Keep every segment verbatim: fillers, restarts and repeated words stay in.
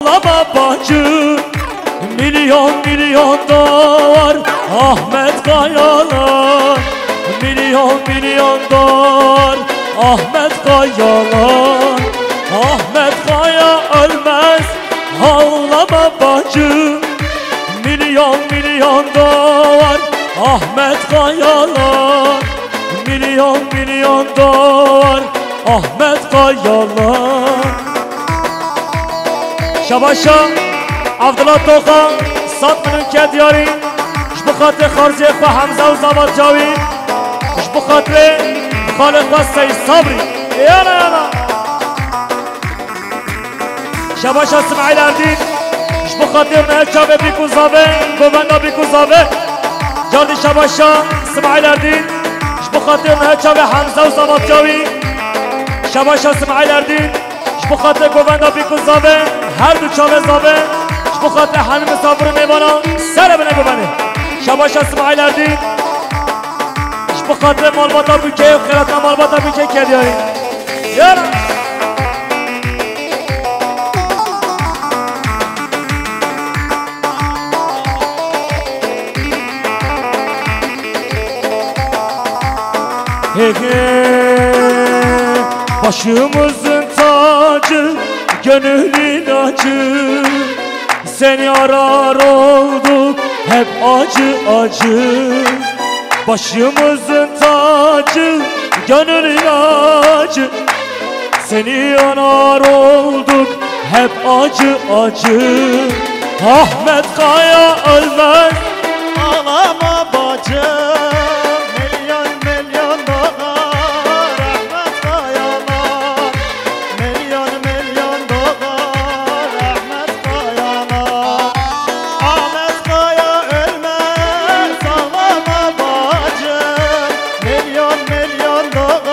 Baba bacı, milyon milyon dolar Ahmet Kayalar. Milyon milyon dolar Ahmet Kayalar. Ahmet Kaya ölmez, ağlama bacı. Milyon milyon dolar Ahmet Kayalar. Milyon milyon dolar Ahmet Kayalar. Şabaşa Abdullah Toxa, sed milyon ke diyarî, ji bo xatirê xarziyê xwe Hemze û Zavat Cawî, ji bo xatirê xalê xwe Seyîd Sabrî. Yana yana. Şabaşa Smaîl Erdîn, ji bo xatirê me çavê bîk û zavê, govenda bîk û zavê. Cardî şabaşa Smaîl Erdîn, ji bo xatirê me çavê Hemze û Zavat Cawî. Şabaşa Smaîl Erdîn, ji bo xatirê govenda bîk û zavê, her du çavê zavê, ji bo xatirê hemî misafir û mêvana, sere bine govendê. Şabaşa Smaîl Erdîn, ji bo xatirê malbata Bûkê û xêratna malbata Bûkê ke diyarî. Yara. Hey, hey, başımızın tacı, gönül ilacı. Seni arar olduk hep acı acı. Başımızın tacı, gönül ilacı. Seni anar olduk hep acı acı. Ahmet Kaya ölmez. Ağlama bacım, milyon milyon doğar Ahmet Kayalar. Milyon milyon doğar Ahmet Kayalar. Ahmet Kaya ölmez, ağlama bacım. Milyon milyon doğar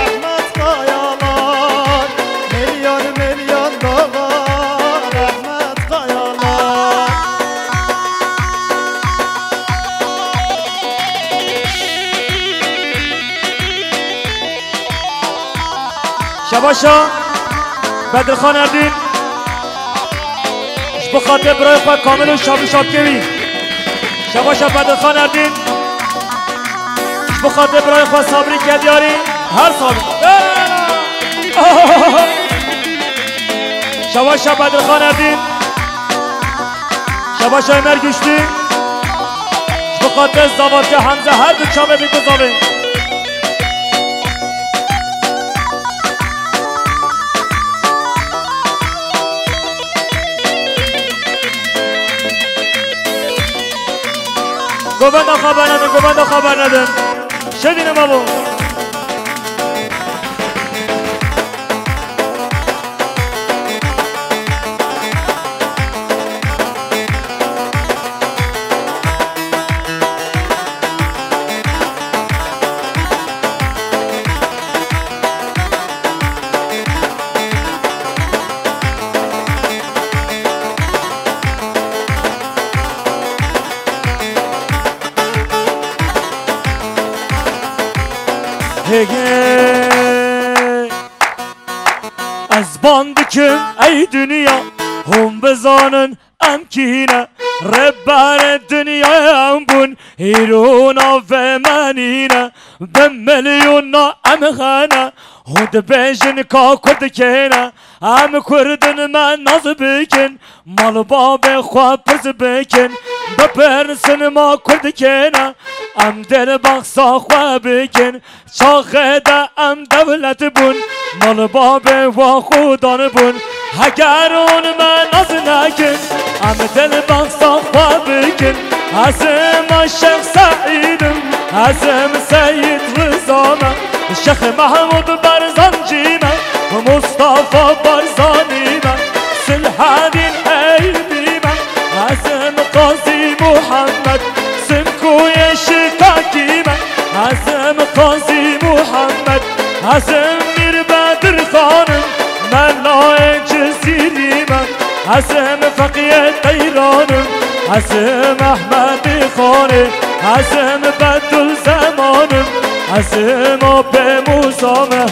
Ahmet Kayalar. Milyon milyon doğar Ahmet Kayalar. Şabaşa Bedirxan Erdîn. Ji bo xatirê birayê xwe Kamil û Şabî Şapkevî. Şabaşa Bedirxan Erdîn. Ji bo xatirê birayê xwe Sabrî Kediyarî. Her Sabrî. Şabaşa Bedirxan Erdîn. Şabaşa Ömer Güçlü. Ji bo xatirê Zavatya Hemze her du çavê bî ku zavê. Govenda xwe bernedin, govenda xwe bernedin. Şevîne mabo. Hege. Ez ban dikim ey dinya, hûn bizanin em kî ne. Rêberê dinyayê em bûn, îro navê me nîne. Bi milyona em hene, hûn dibêjin ka Kurd kê ne. Em Kurd in, me nas bikin, mal babê xwe pirs bikin. Bipirsin ma Kurd kê ne, em dil behsa xwe bikin. Çaxê de em dewlet bûn, mal babê wa xudan bûn. Heger hûn me nas nekin, em dil behsa xwe bikin. Ez me Şêx Seîd im, ez me Seyîd Riza me, Şêx Mehmûd Berzancî me, Mustafa Barzanî me, Silhedîn Eybî me, ez me Qazî Muhammed, Simkuyê Şikakî me. Ez me Qazî Muhammed, ez me Mîr Bedirxan im, Melayê Cizîrî me. Ez me Feqiyê Teyran im, ez me Ehmedî Xanê, ez me Bedul Zeman im, ez me Apê Mûsa me.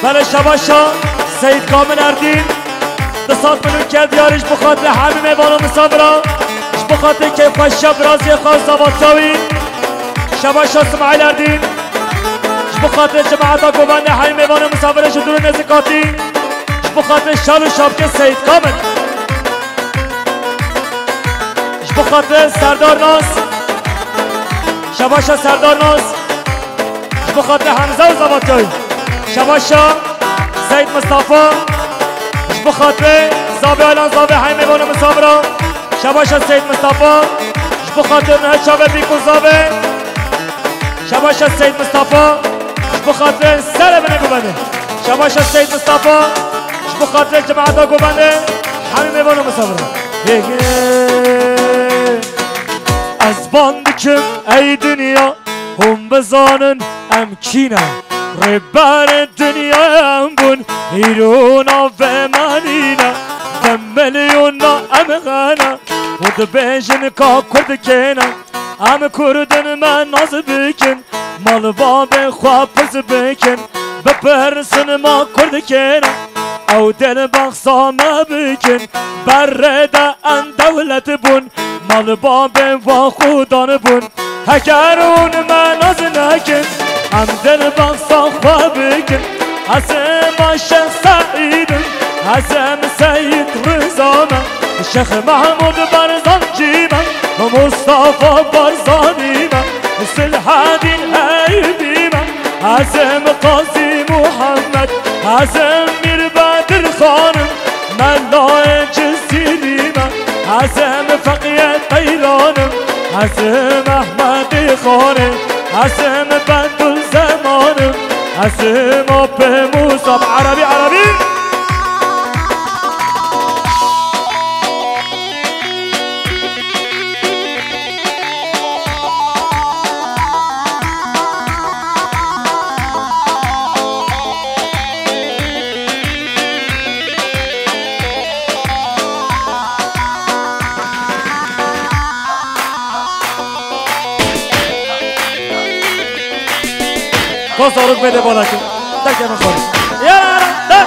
Belê şabaşa Seyîd Kamil Erdîn. Di sed milyon ker diyarî ji bo xatirê hemî mêvan û misafira, ji bo xatirê keyfxweşiya biraziyê xwe û zavatiyawî, şebaşa Smaîl Erdîn, ji bo xatirê cemaeta govendê hemî mêvan û misafirê ji dûr û nêzîkatî, ji bo xatirê şal û şapkê Seyîd Kamil, ji bo xatirê Serdar Nas, şebaşa Serdar Nas, ji bo xatirê Hemze û Zavatay. Şebaşa Seyîd Mistefa. Ji bo xatirê zavê Aylan zavê hemî mêvan û misafira. Şebaşa Seyîd Mistefa. Ji bo xatirê niha çavê bîk û zavê. Şebaşa Seyîd Mistefa. Ji bo xatirê serê binê govendê. Şebaşa Seyîd Mistefa. Ji bo xatirê cemaeta govendê. Hemî mêvan û misafira. Hê hê. Ez ban dikim ey dinya. Hûn bizanin em kî ne? Rêberê dinyayê em bûn, îro navê me nîne. Bi milyona em xene, û dibêjin ka Kurd kê ne? Em Kurd in, me nas bikin, mal babê xwe pirs bikin. Bipirsin ma Kurd kê ne? Ew dil behsa me bikin, berê de em dewlet bûn, mal babê we xudan bûn. Heger hûn me nas nekin, em dil behsa xwe bikin. Ez ê ma Şêx Seîd im, ez ê Seyîd Riza me, Şêx Mehmûd Barzanî me, Mustafa Barzanî me, Silhedîn Eyûbî me. Ez ê Qazî Muhammed, ez ê Mîr Bedir Xan im, Melayê Cizîrî me. Ez ê Feqiyê Qeyran im, ez ê Mehmedê Xan im, ez ê Bedul Zeman im, ez ê Mapê Mûsa im. Erebî, erebî. Ko zarok bede balakin. Tek hemen konuş. Ya, ya, ya.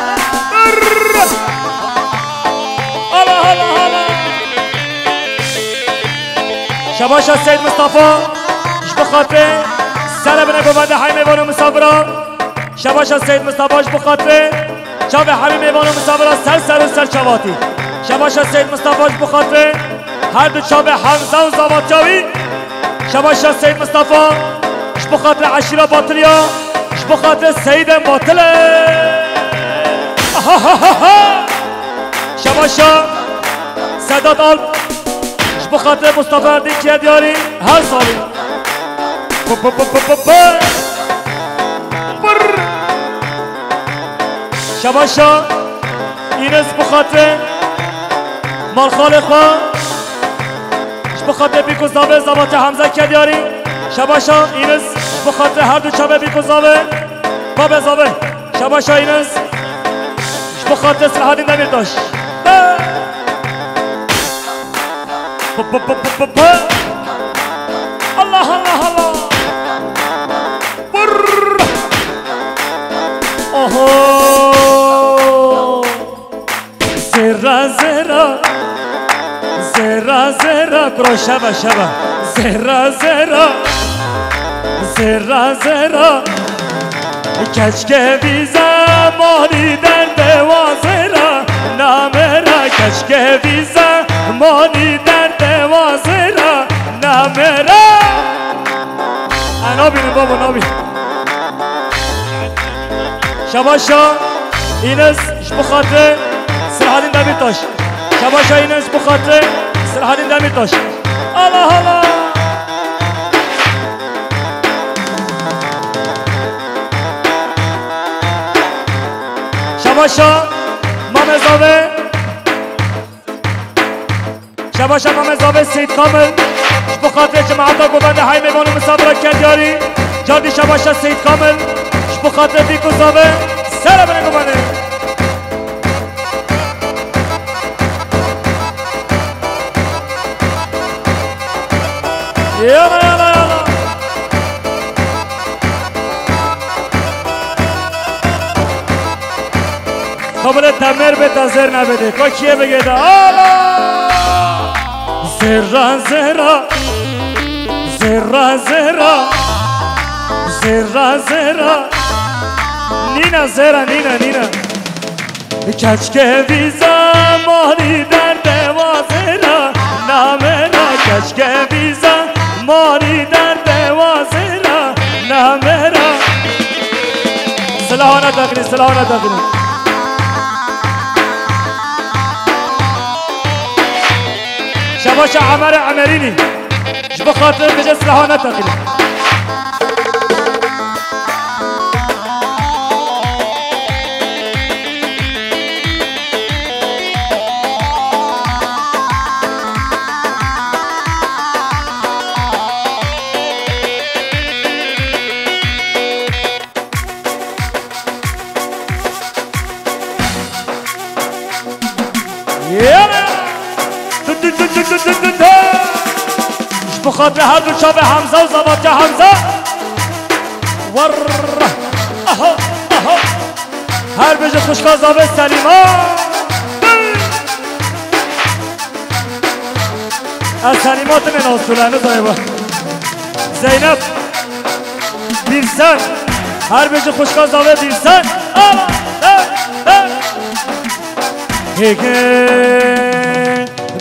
Allah, Allah, Allah. Şebaşa Seyîd Mistefa, ji bo xatirê serê binê govendê hemî mêvan û misafira. Şebaşa Seyîd Mistefa, ji bo xatirê çavê hemî mêvan û misafira ser ser û ser çavatî. Şebaşa Seyîd Mistefa, ji bo xatirê her du çavê Hemze û Zavatya wî. Şebaşa Seyîd Mistefa, ji bo xatirê eşîra Batiliya, ji bo xatirê Seyîdên Batile. Ahahaha! Şebaşa Sedat Alp, ji bo xatirê Mustafa Erdîn kiye diyarî her salî. Pı pı pı pı pı pı. Pırr. Şebaşa Înis bi xatirê malxalê xwe, ji bo xatirê bîk û zavê Zavatê Hemze ke diyarî. Şebaşa Înis ji bo xatirê her du çavê bîk û zavê. Babê zavê. Şebaşa Înis ji bo xatirê Silahedîn Demîrtaş. Pı pı pı pı pı pı. Allah Allah Allah. Pırr. Oho. Zêra zêra. Zêra zêra. Kuro şeva şeva. Zêra zêra. Zêra zêra. Keçke vî zemanî derdê wa zêra namera. Keçke vî zemanî derdê wa zêra namera. E, nabînim babo, nabînim. Şebaşa Înis ji bo xatirê Silahedîn Demîrtaş. Şebaşa Înis ji bo xatirê Silahedîn Demîrtaş. Allah Allah. Şebaşa Mamê Zavê. Şebaşa Mamê Zavê Seyîd Kamil. Ji bo xatirê cemaeta govende hey mêvan û misafira ke diyarî. Cardî şebaşa Seyîd Kamil. Ji bo xatirê bîk û zavê. Sere binê govende. Yala, yala, yala. Xwe Temêr bê te zêr nebidê. Ka kiyê bigê de. Ala! Zêra, zêra. Zêra, zêra. Zêra, zêra. Nîne zêra, nîne, nîne. Keçkê vî zemanî derdê wa zêra namêra. Keçkê vî zemanî derdê wa zêra namêra. Silahana teqînî, silahana teqînî. Şebaşa Emerê Emerînî. Ji bo xatirê bêje silahana teqînî. Yeme! Tut, tut, tut. Ji bo xatirê her du çavê Hemza û zavatiya Hemza. Warr! Aha, aha! Her bêje xwişka zavê Selîma. Ez Selîma tine nas tune, ne zayê bu. Zeynep. Bîrsen. Her bêje xwişka zavê Bîrsen. Ala, he, he. Hêgê.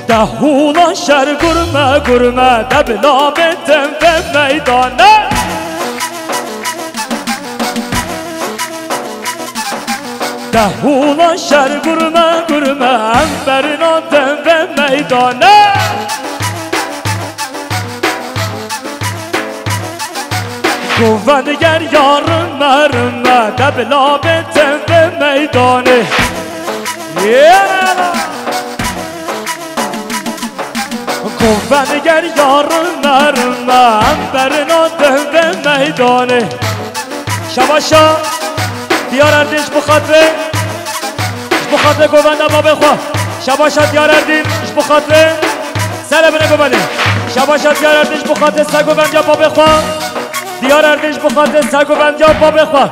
Dehûla şer gurme, gurme, de bila bê tim vê meydane. Dehûla şer gurme, gurme, em berna tim vê meydane. Govend ger ya rime, rime, de bila bê tim vê meydanê. Yêla! Govend ger ya rime, rime, em berna tim vê meydanê. Şebaşa Diyar Erdîn ji bo xatirê, ji bo xatirê govenda babê xwe. Şebaşa Diyar Erdîn ji bo xatirê. Sere bine govendê. Şebaşa Diyar Erdîn ji bo xatirê sergovendiya babê xwe. Diyar Erdîn ji bo xatirê sergovendiya babê xwe.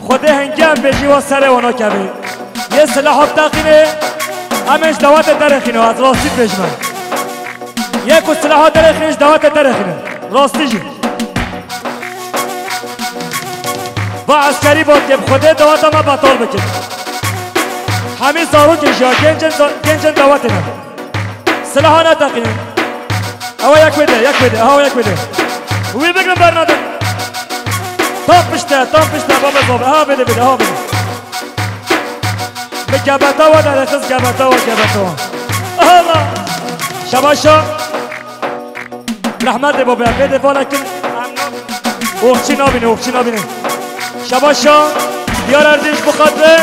Xwedê hingê em bêjî wa serê wana kevê. Yê silaha teqînê, em ê ji dawetê derêxîne, ez rastî dibêjime. Yê ku silaha derêxîne, ji dawetê derêxîne. Rastî jî. Va eskerî botê, bi Xwedê daweta me betal bikin. Hemî zarokên jî ya, gencên za-, gencên dawetê ne. Silaha neteqînin. Ewa yek wê de, yek wê de, aha yek wê de. Wî bigrin bernadin. Tam pişte, tam pişte, baba zove. Aha bide, bide, aha bide. Bi gebeta wa derê xiz, gebeta wa, gebeta wa. Aha la. Şebaşa. Rehmetê baba, bê de valekin. Oxçî nabîne, oxçî nabîne. Şebaşa, Diyar Erdîn ji bo xatirê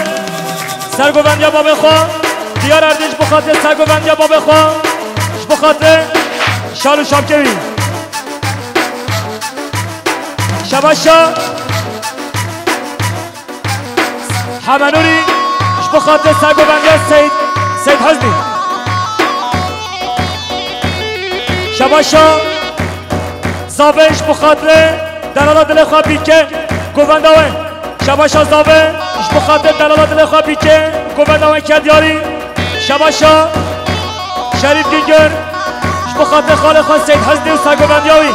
sergovendiya babê xwe. Diyar Erdîn ji bo xatirê sergovendiya babê xwe. Ji bo xatirê şal û şapkê wî. Şebaşa. Hemenûrî ji bo xatirê sergovendiya Seyîd, Seyîd Hezmî. Şebaşa Zavê ji bo xatirê delala dilê xwe bîke govenda we. Şebaşa Zavê ji bo xatirê delala dilê xwe bîke govenda we ke diyarî. Şebaşa Şerîf Güngör ji bo xatirê xalê xwe Seyîd Hezmî û sergovendiya wî.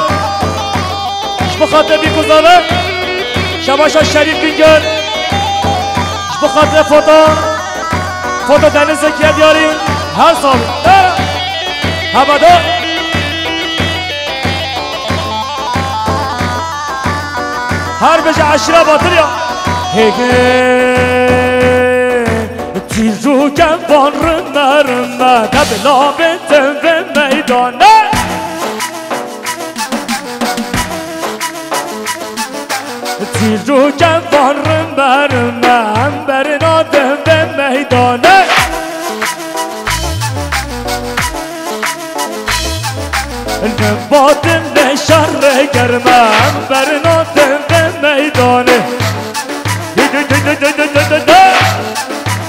Ji bo xatirê bîk û zave. Şebaşa Şerîf Güngör. Ji bo xatirê foto. Foto Denizê kiye diyarî. Her sal. Hemada. Her bêje eşîra Batir ya. Hêgê. Çîrokên van rime rime de bila bê tim vê meydane. Çîrokên van rime rime em berna tim vê meydane. Nivatin lê şerê germe em berna tim vê meydane.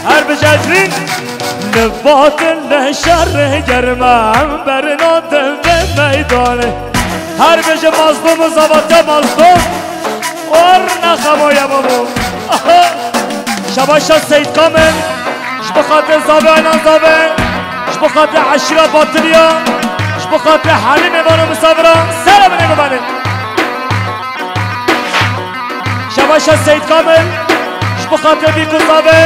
Her bijezîn nivatin lê şerê germe em berna tim vê meydane. Her bêje mazlûm û zavate mazlûm. Orna xemoya babo. Aha. Şabaşa Seyîd Kamil, ji bo xatir zavê Aynan Zavê, ji bo xatir eşîra Batiliya, ji bo xatir hemî mêvan û misafira, sere binê guvenê. Şabaşa Seyîd Kamil, ji bo xatir Bîk û Zavê,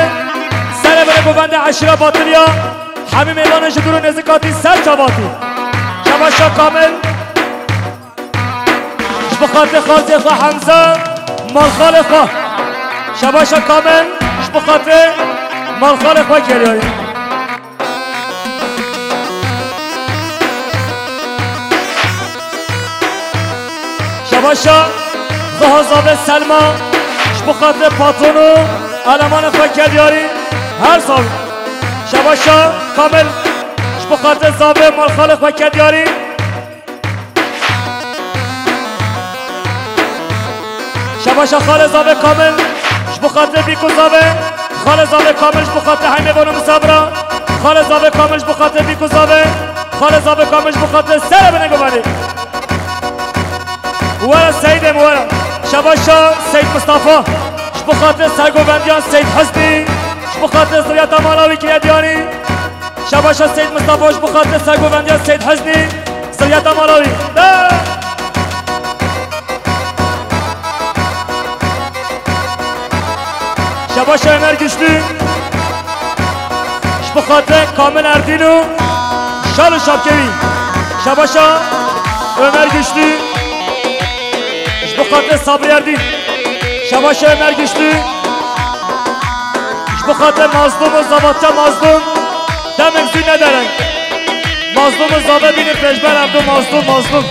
sere binê guvendê eşîra Batiliya, hemî mêvanên ji dûr û nêzîk hatî ser çav hatî. Şabaşa Kamil, ji bo xatir xalzê xwe Hemze, malxalê xwe. Şabaşa Kamil, ji bo xatir malxalê xwe keriyayî. Şabaşa Zaha Zavê Selma, ji bo xatir patron û elemanê xwe keriyayî, her sal. Şabaşa Kamil, ji bo xatir Zavê malxalê xwe keriyayî. Şabaşa Xalê Zavê Kamil, ji bo xatir Bîk û Zavê. Xalê Zavê Kamil, ji bo xatir hemî mêvan û misafira. Xalê Zavê Kamil, ji bo xatir Bîk û Zavê. Xalê Zavê Kamil, ji bo xatir sere binê guvenê. Were Seyîdê min, were. Şabaşa Seyîd Mistefa, ji bo xatir sergovendiyan Seyîd Husnî, ji bo xatir ziriyeta mala wî kiriye diyarî. Şabaşa Seyîd Mistefa, ji bo xatir sergovendiya Seyîd Husnî, ziriyeta mala wî. De! Şabaşa Ömer Güçlü, ji bo xatir Kamil Erdîn û şal û şapkê wî. Şabaşa Ömer Güçlü, ji bo xatir Sabrî Erdîn. Şabaşa Ömer Güçlü, ji bo xatir Mazlûm û Zavatça Mazlûm, demek zû nedere. Mazlûm û Zave bînin pêşber, ev du Mazlûm, Mazlûm.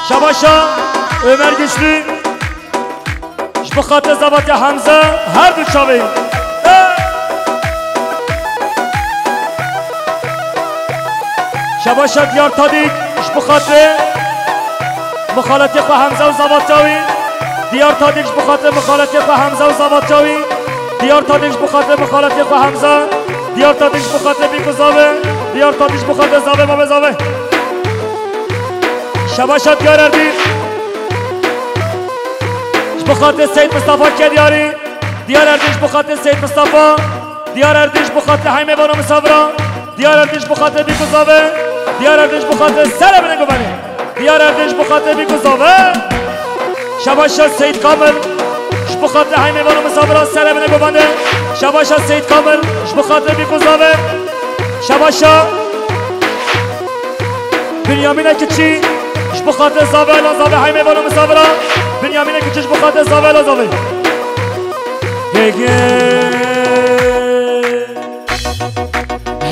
Şabaşa Ömer Güçlü, ji bo xatir Zavatya Hemze, her du çavê. Şabaşa Diyar Tadîk, ji bo xatir mixaletê xwe Hemze û Zavatya wî. Diyar Tadîk ji bo xatir mixaletê xwe Hemze û Zavatya wî. Diyar Tadîk ji bo xatir mixaletê xwe Hemze. Diyar Tadîk ji bo xatir Bîk û Zave. Diyar Tadîk ji bo xatir Zave, Mame Zave. Şabaşa Diyar Erdî. Ji bo xatir Seyîd Mistefa Kediyarî. Diyar Erdî ji bo xatir Seyîd Mistefa. Diyar Erdî ji bo xatir hemî mêvan û misafira. Diyar Erdî ji bo xatir Bîk û Zave. Diyar Erdî ji bo xatir sere binê guvenê. Diyar Erdî ji bo xatir Bîk û Zave. Şabaşa Seyîd Kamil. Ji bo xatir hemî mêvan û misafira sere binê guvenê. Şabaşa Seyîd Kamil. Ji bo xatir Bîk û Zave. Şabaşa Binyamîne Kiçî, ji bo xatir Zave, Ela Zave, hemî mêvan û misafira. Binyamîne Kiçî ji bo xatir Zave, Ela Zave. Hege.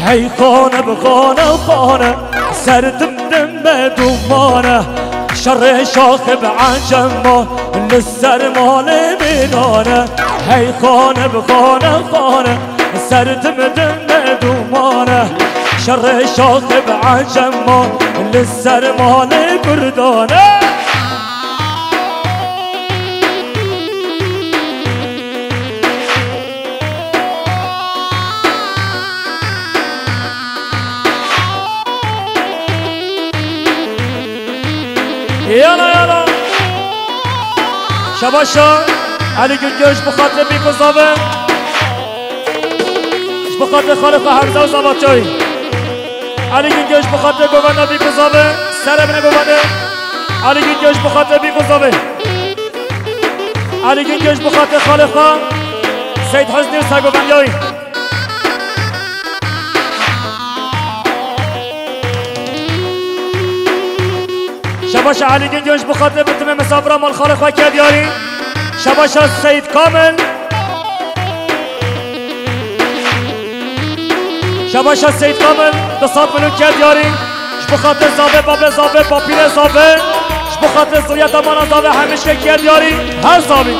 Hey xane bi xane xane, ser dim dim me dumane. Şerê şaxê bi ecema, li ser malê min nane. Hey xane bi xane xane, ser dim dim me dumane. Şerê şaxê bi ecema, li ser malê kurdane. Yala yala. Şabaşa Elî Güngör ji bo xatir Bîk û Zave. Ji bo xatir xalê xwe Hemze û Zavatçayî. Elî Güngör ji bo xatir govenda Bîk û Zave. Sere bine govende. Elî Güngör ji bo xatir Bîk û Zave. Elî Güngör ji bo xatir xalê xwe Seyîd Husnî û sergovendiyayî. Şabaşa Elî Güngör ji bo xatir bi timê misafira malxalê xwe kir diyarî. Şabaşa Seyîd Kamil. Şabaşa Seyîd Kamil du sed milyon kir diyarî. Ji bo xatir Zave, babê Zave, bapîrê Zave. Ji bo xatir zuriyeta mala Zave hemîşkê kir diyarî. Her Zave.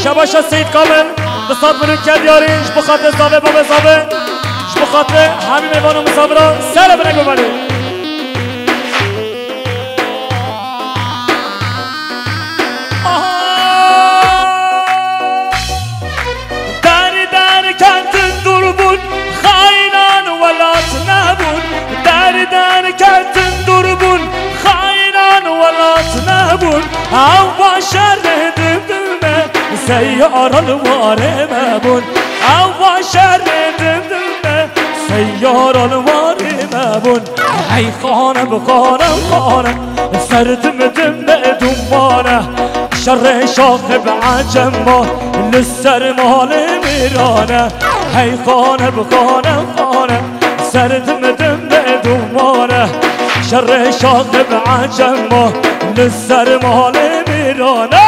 Şabaşa Seyîd Kamil du sed milyon kir diyarî. Ji bo xatir Zave, babê Zave. Ji bo xatir hemî mêvan û misafira sere bine govende. Aha! Dar dar ketin dûr bûn, xainan welat nebûn. Dar dar ketin dûr bûn, xainan welat nebûn. Ew baş şerê didime, Seyyaran warê me bûn, ewa şerê dimdime. Seyyaran warê me bûn, hey xanim, xanim, xanim. Ser dimdime dumane, şerê şaxê bi ecema, li ser malê mêrane. Hey xanim, xanim, xanim. Ser dimdime dumane, şerê şaxê bi ecema, li ser malê mêrane.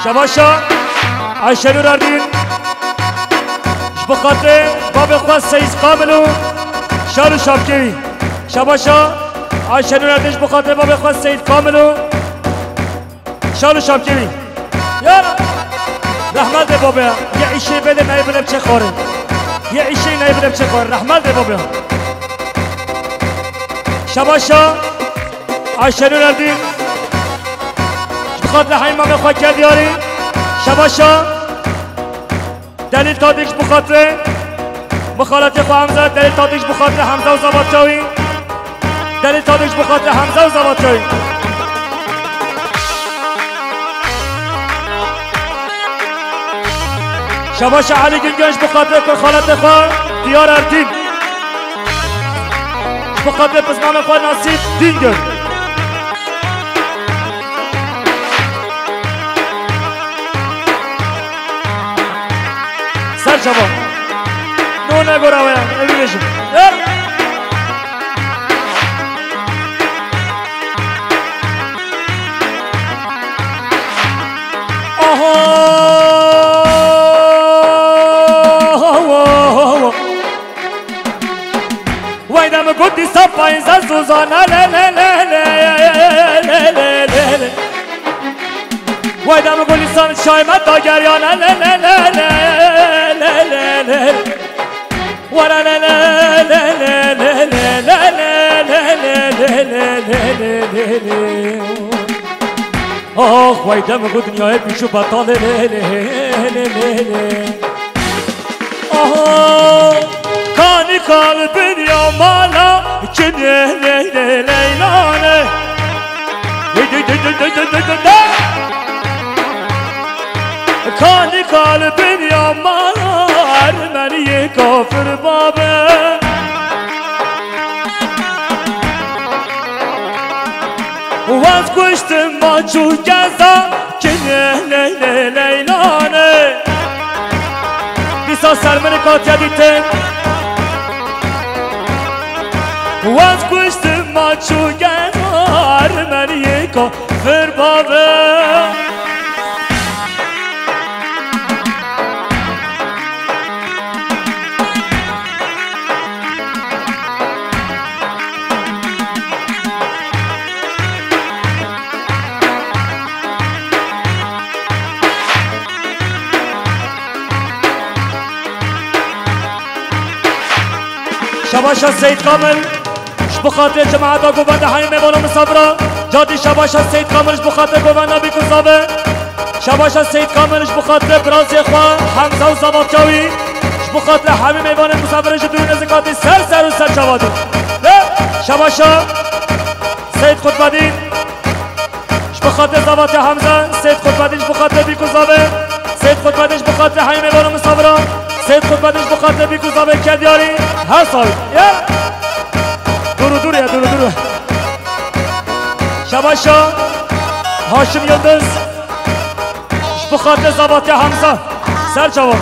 Şebaşa Ayşenûr Erdîn, ji bo xatirê babê xwe Seyîd Kamil û Şar û Şapkevî. Şebaşa Ayşenûr Erdîn ji bo xatirê babê xwe Seyîd Kamil û Şal û Şapkevî. Ya rehmet de babe. Ya îşê bede nayê bile biçe xwarê. Ya îşê nayê bile biçe xwarê. Rehmet de babe. Şebaşa Ayşenûr Erdîn. Ji xatirê hemî mamê xwe ket diyarî. Şebaşa Delîl Tadiç bi xatirê mixaletê xwe Hemza, Delîl Tadiç bi xatirê Hemza û Zavatçawî. Delîl Tadiç bi xatirê Hemza û Zavatçawî. Şebaşa Elî Güngön ji bi xatirê kurxaletê xwe Diyar Erdîn. Ji bi xatirê pismamê xwe Nasîb Dîngir. Ser çava. No negora we, ev bêjim. Aha! Wayda min got dîsa payîza zozana le le le. Wayda min got dîsa çay me dageryana le le le. Wara le le. Ax, wayda min got dinyayê pîç û betal e le le. Aha, kanî kalbin ya mala, kinê lê lê leylane. Kanî kalbin ya mala, ermeniyê kafir babe. Wez kuştim maç û geza, kinê lê lê leylane. Dîsa ser min katiye dîtin. Wez kuştim maç û geza, ermeniyê kafir babe. Şebaşa Seyîd Kamil, ji bo xatirê cemaeta ku bende hemî mêvana misafira, cadî şebaşa Seyîd Kamil ji bo xatirê govenda bîk û zave. Şebaşa Seyîd Kamil ji bo xatirê birazê xwe Hemza û Zavatçawî, ji bo xatirê hemî mêvanê misafirê ji dûrî nêzîkatî ser ser û ser çavadî. De şebaşa Seyîd Qutbedîn, ji bo xatirê Zavatê Hemza, Seyîd Qutbedîn ji bo xatirê bîk û zave, Seyîd Qutbedîn ji bo xatirê hemî mêvan û misafira, Seyîd Qutbedîn ji bo xatirê bîk û zave ket diyarî, her sal. Ya! Dûr û dûr ya, dûr û dûr. Şebaşa Haşim Yildiz, ji bo xatirê Zavatê Hemza, ser çavan.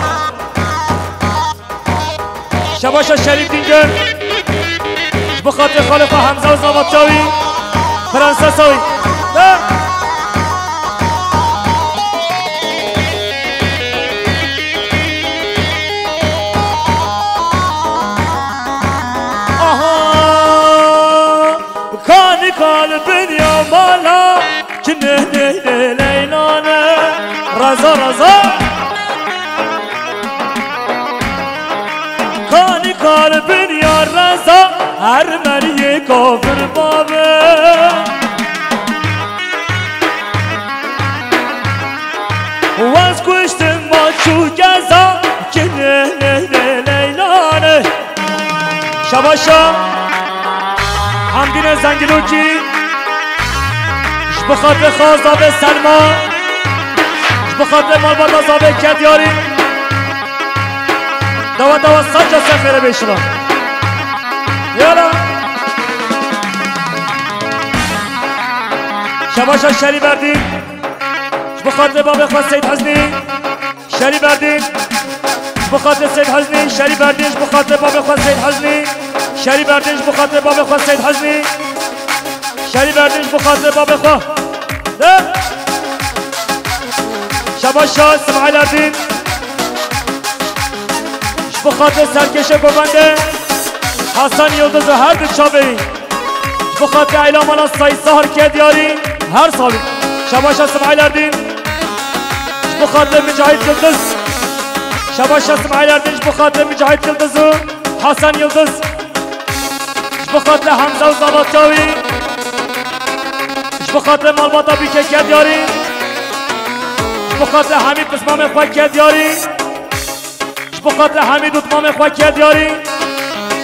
Şebaşa Şerîf Dîngir, ji bo xatirê xalê xwe Hemza û Zavatçawî, prensesa wî. De. Aha, kanî kalbin ya mala, Çi neh neh neh leylane. Reza, reza. Kanî kalbin ya reza, ermeniyê kafir babe. Wez kuştim maç û geza, çi neh neh neh leylane. Şebaşa Hamdîne Zengilokî, ji Bi xatirê xwe zavê Selma. Ji bi xatirê malbata zavê Kedyarî. Dewa dewa saca ser xêre bê şima. Yala. Şebaşa Şerî Berdîn. Ji bi xatirê babê xwe Seyîd Hiznî. Şerî Berdîn. Ji bi xatirê Seyîd Hiznî. Şerî Berdîn ji bi xatirê babê xwe Seyîd Hiznî. Şerî Berdîn ji bi xatirê babê xwe Seyîd Hiznî. Şerî Berdîn ji bi xatirê babê xwe. De. Şebaşa Simaîl Erdîn. Ji bi xatirê serkêşê govendê Hasan Yildiz û her du çavê wî. Ji bi xatirê Eylamana Seyîd Zahir Kedyarî her salî. Şebaşa Simaîl Erdîn. Ji bi xatirê Micahîd Yildiz. Şebaşa Simaîl Erdîn ji bi xatirê Micahîd Yildiz û Hasan Yildiz. Ji bi xatirê Hemza û zavatiya wî. Ji bi xatirê malbata bîkê Kedyarî. Ji bi xatirê hemî pismamê xwe Kedyarî. Ji bi xatirê hemî dûtmamê xwe Kedyarî.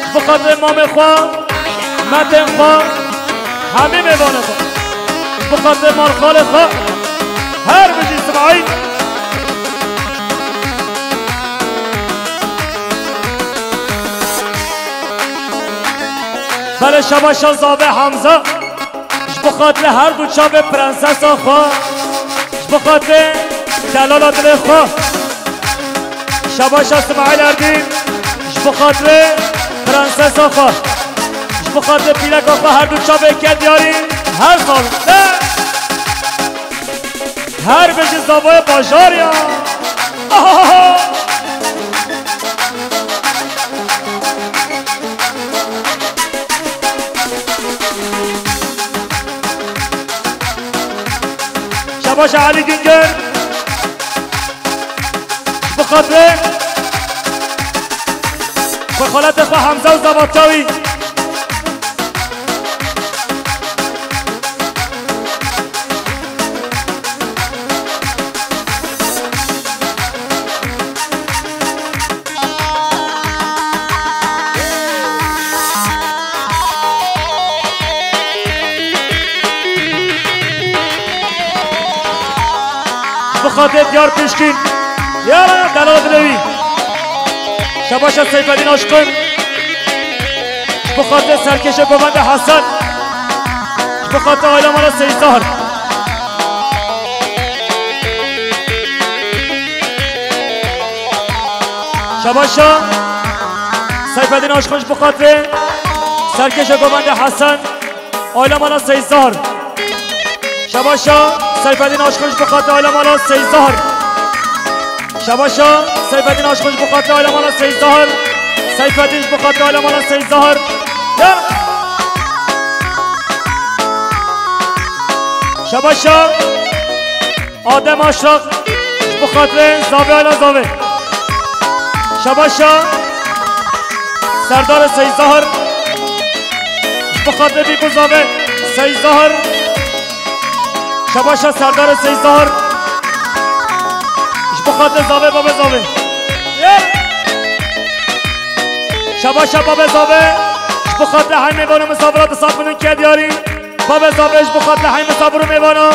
Ji bi xatirê mamê xwe, metên xwe, hemî mêvanê xwe. Ji bi xatirê malxalê xwe. Her bijî Simaîl. Belê şebaşa zavê Hemza. Ji bi xatirê her du çavê prensesa xwe. Ji bi xatirê delala dilê xwe. Şebaşa Simaîl Erdîn. Ji bi xatirê prensesa xwe. Ji bi xatirê pîleka xwe her du çavê Kedyarî. Her sal. Her bijî zavayê bajar ya. Şebaşa Elî Güngör. Bi xatirê xwe xaletê xwe Hemza û zavatiya wî. Bi xatirê Diyar Pişkîn. Yara delal dilê wî. Şebaşa Seyfedîn Aşqin. Ji bi xatirê serkêşê govendê Hesen. Ji bi xatirê aîla mala Seyîd Zahir. Şebaşa Seyfedîn Aşqin ji bi xatirê serkêşê govendê Hesen. Aîla mala Seyîd Zahir. Şebaşa Seyfedîn Aşqin ji bi xatirê aîla mala Seyîd Zahir. Şebaşa Seyfedîn Aşqin ji bi xatirê aîla mala Seyîd Zahir. Seyfedîn ji bi xatirê aîla mala Seyîd Zahir. Ya. Şebaşa Adem Aşraq ji bi xatirê zavê aîla zavê. Şebaşa Serdarê Seyîd Zahir. Ji bi xatirê bîk û zavê Seyîd Zahir. Şebaşa Serdarê Seyîd Zahir. Ji bi xatirê zavê babê zavê. Şebaşa babê zavê. Ji bi xatirê hemî mêvan û misafira di sed milyon Kedyarî. Babê zavê ji bi xatirê hemî misafir û mêvana.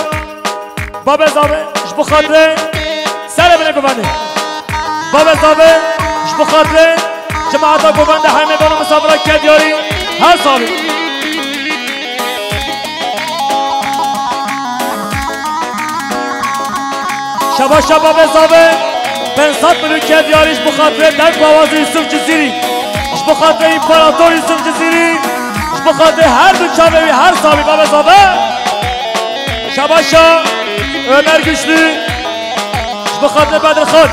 Babê zavê ji bi xatirê serê binê govendê. Babê zavê ji bi xatirê cemaeta govendê hemê bana misafira Kedyarî her salî. Şebaşa babê zavê pênc sed milyon Kedyarî ji bi xatirê deng û awazê Yusuf Cizîrî. Ji bi xatirê împarator Yusuf Cizîrî. Ji bi xatirê her du çavê wî her salî babê zavê. Şebaşa Ömer Güçlü. Ji bi xatirê Bedirxan.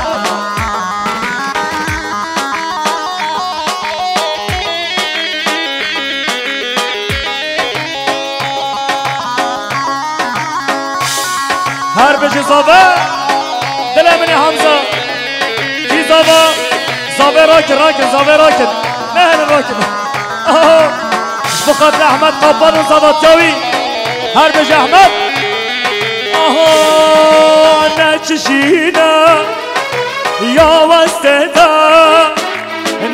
Her bijî zave, dilê min ê Hamza. Kî zava? Zave rakin, rakin, zave rakin. Neherin rakin. Aha. Ji bo xatirê Ehmed Kaplan û zavatiya wî. Her bijî Ehmed. Aha, ne çi jîn e ya westê de,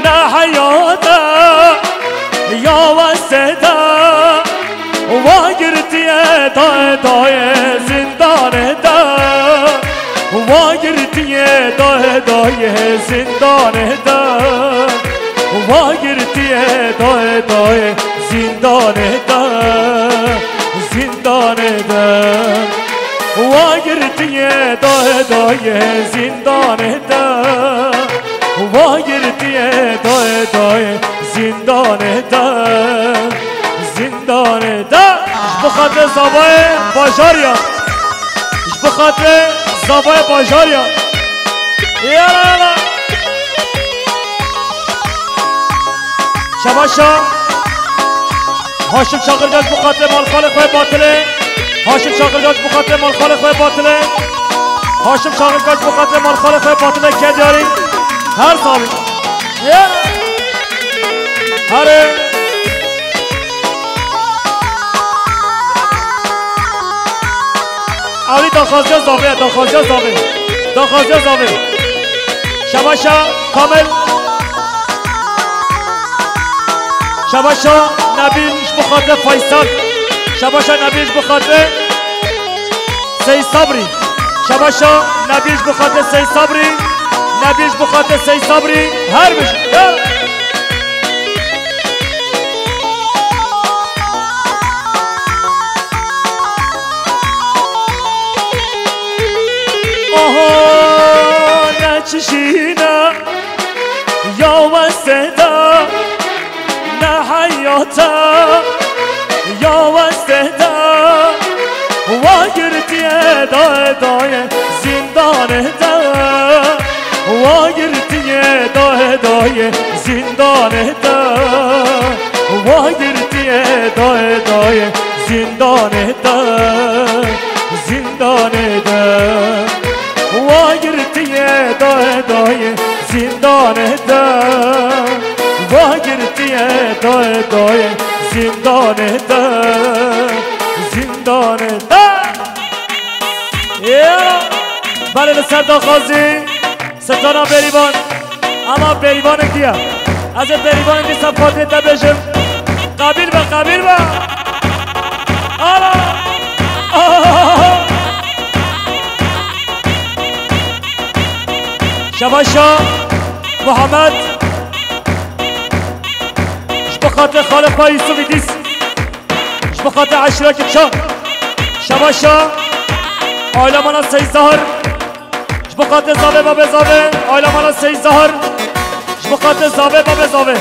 ne heyat e ya westê de. Wa girtiye daye daye zindanê de. Wa girtiye daye daye zindanê de. Wa girtiye daye daye zindanê de. Zindanê de. Wa girtiye daye daye zindanê de. Wa girtiye daye daye zindanê de. Zindanê de. Ji bo xatirê zavayê bajarê ya. Ji bo xatirê zavayê bajarê ya. Yala, yala. Şebaşa. Haşim Çakırgaç ji bo xatirê malxalê xwe batilê. Haşim Çakırgaç ji bo xatirê malxalê xwe batilê. Haşim Çakırgaç ji bo xatirê malxalê xwe batilê, Kedyarî. Her sabî. Yala. Herê. Ewî daxwaziya zavê, daxwaziya zavê. Daxwaziya zavê. Şebaşa Kamil. Şebaşa Nebîl ji bo xatirê Faysal. Şebaşa Nebîl ji bo xatirê Sey Sabrî. Şebaşa Nebîl ji bo xatirê Sey Sabrî. Nebîl ji bo xatirê Sey Sabrî. Her bijî. Ya. Aha, ne çi şîne ya westê de, ne heyata ya westê de. Wa girtiye daye daye zindanê de. Wa girtiye daye daye zindanê de. Wa girtiye daye daye zindanê de. Zindanê de. Wa girtiye daye daye zindanê de. Wa girtiye daye daye zindanê de. Zindanê de. Ya. Belê li ser daxwazî. Strana Bêrîvan. Ama Bêrîvanekî ye. Ez ê Bêrîvanekî ser xatirê te bêjim. Qebîl be, qebîl be. Ala. Şebaşa Muhammed. Ji bo xatirê xalê xwe Yusuf Îdîs. Ji bo xatirê eşîra Kipşa. Şebaşa. Aile mala Seyîd Zahir. Ji bo xatirê zavê babê zavê, aile mala Seyîd Zahir. Ji bo xatirê zavê babê zavê.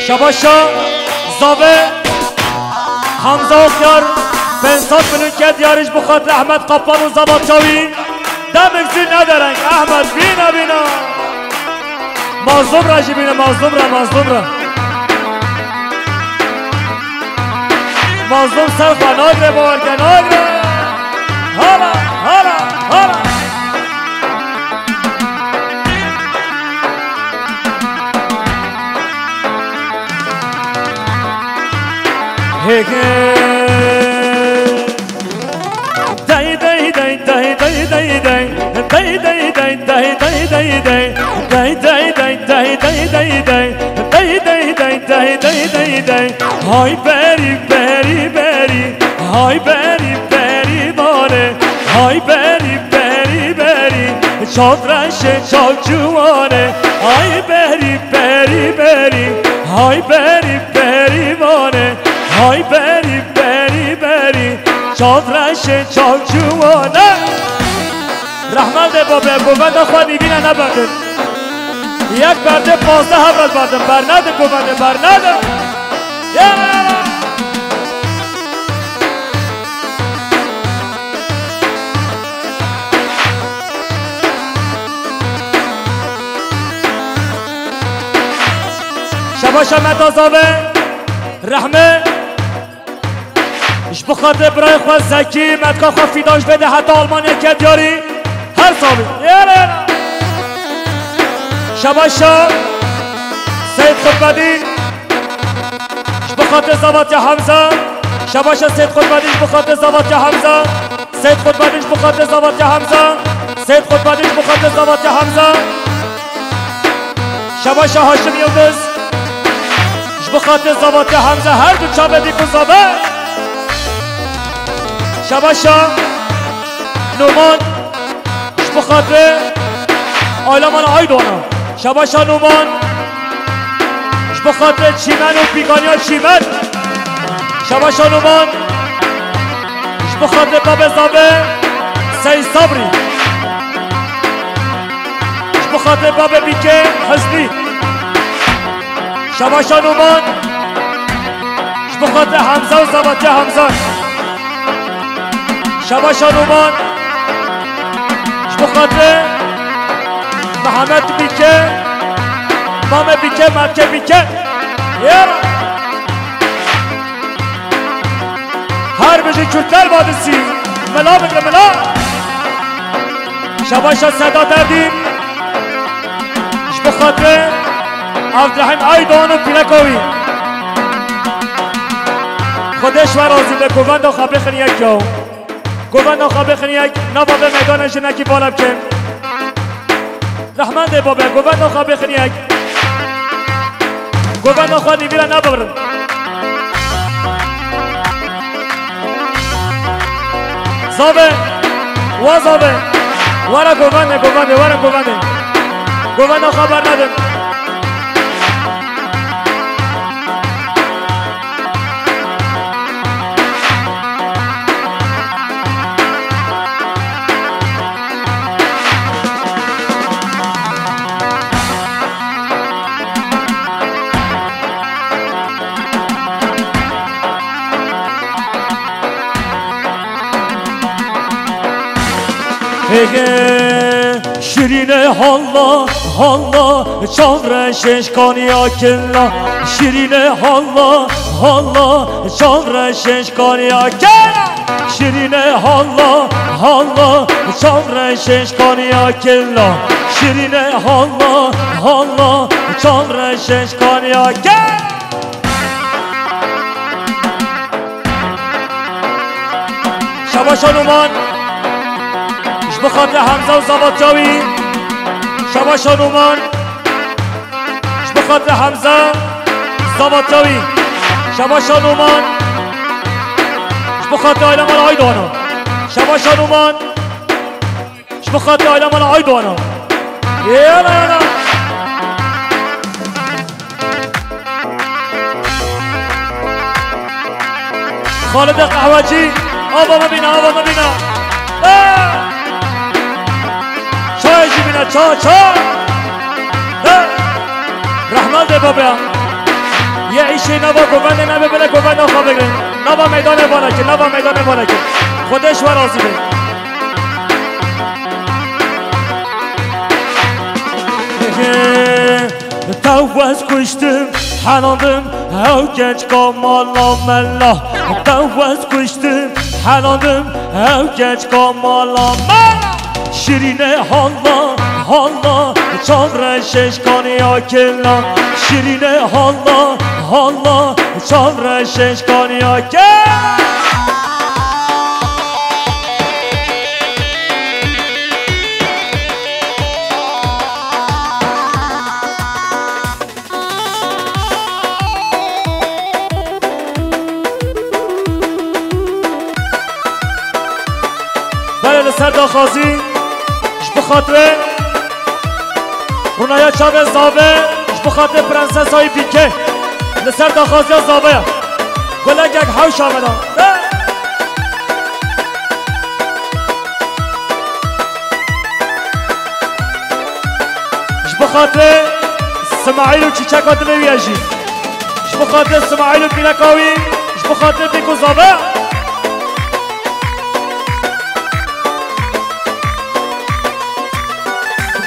Şebaşa zavê Hamza Okyar, pênc sed milyon Kedyarî ji bo xatirê Ehmed Kaplan û zava çawî. Demik zî nedereng, Ehmed, bîne, bîne. Mazlûm re jî bîne, Mazlûm re, Mazlûm re. Mazlûm ser xwe nagre, bawer ke nagre. Hala, hala, hala. Hey, hey. Day, day, day. Day, day, day, day, day, day, day. Day, day, day, day, day, day, day. Hay berî, berî, berî. Hay berî, berî vane. Hay berî, berî, berî. Çav reşe, çav ciwane. Hay berî, berî, berî. Hay berî, berî vane. Hay berî, berî, berî. Çav reşe, çav ciwane. Rehmendê babe, govenda xwe nîvîne neberdin. Yek berdê, pazdeh hev re berdin. Bernedin govendê, bernedin. Yere, yere. Şebaşa Meta Zave, Rehme. Ji bo xatirê birayê xwe Zekî, metka xwe Fîdan ji vê de heta Almanya ke diyarî. Her sabî. Yere, yere. Şebaşa Seyîd Qutbedîn. Ji bo xatirê Zavatiya Hemza. Şebaşa Seyîd Qutbedîn ji bo xatirê Zavatiya Hemza. Seyîd Qutbedîn ji bo xatirê Zavatya Hemza. Seyîd Qutbedîn ji bo xatirê Zavatya Hemza. Şebaşa Haşim Yildiz. Ji bo xatirê Zavatya Hemza her du çavê dîk û zave. Şebaşa Numan. Ji bo xatirê Aylaman Aydona. Şebaşa Numan. Ji bo xatirê Çîmen û Pîkaniya Çîmen. Şebaşa Numan. Ji bo xatirê babê Zabe Seyîd Sabrî. Ji bo xatirê babê Bîkê Hizbî. Şebaşa Numan. Ji bo xatirê Hemza û Zavatya Hemza. Şebaşa Numan. Ji bo xatirê Mihemed Bîke, Mame Bîke, Melke Bîke. Yera. Her bijî Kürtler Vadisi. Mila bigre mila. Şebaşa Sedat Erdîn. Ji bo xatirê Abdurehîm Aydoğan û pîreka wî. Xwedê ji we razî be, govenda xwe bixin yek yaw. Govenda xwe bixin yek, nava vê meydanê jinekî bala bikin. Rehmendê babe, govenda xwe bixin yek. Govenda xwe nîvî re nebirin. Zave, wa zave. Were govendê, govendê, were govendê. Govenda xwe bernedin. Hege, şirîne halla, halla, çavre şeşkaniya killa. Şirîne halla, halla, çavre şeşkaniya killa. Şirîne halla, halla, çavre şeşkaniya killa. Şirîne halla, halla, çavre şeşkaniya killa. Şebaşa Numan. Ji bo xatirê Hemza û Zavatya wî. Şebaşa Numan. Ji bo xatirê Hemza, Zavatya wî. Şebaşa Numan. Ji bo xatirê Aylaman Aydoğan'a. Şebaşa Numan. Ji bo xatirê Aylaman Aydoğan'a. Yela yela. Xalide Qehwecî, ava me bîne, ava me bîne. Eh! Çayê jî bîne, ça, ça. Eh! Rehmel dê babeya. Ye îşê nava govendê nebe bile govenda xwe bigrin. Nava meydanê vana ki, nava meydanê vana ki. Xwedê ji we razî be. Tew ez kuştim, helandim, ew genç kamala mela. Tew ez kuştim, helandim, ew genç kamala mela. Şirîne halla, halla, çavre şeşkaniya kela. Şirîne halla, halla, çavre şeşkaniya kela. Belê li ser daxwazî ji bo xatirê rûnaya çavê Zave, ji bo xatirê prensesayî Bîke li ser daxwaziya Zaveya gulekek hewşa me da. Ji bo xatirê Simaîl û çîçeka dilê wî ye jî. Ji bo xatirê Simaîl û pîreka wî, ji bo xatirê Bîk û Zave.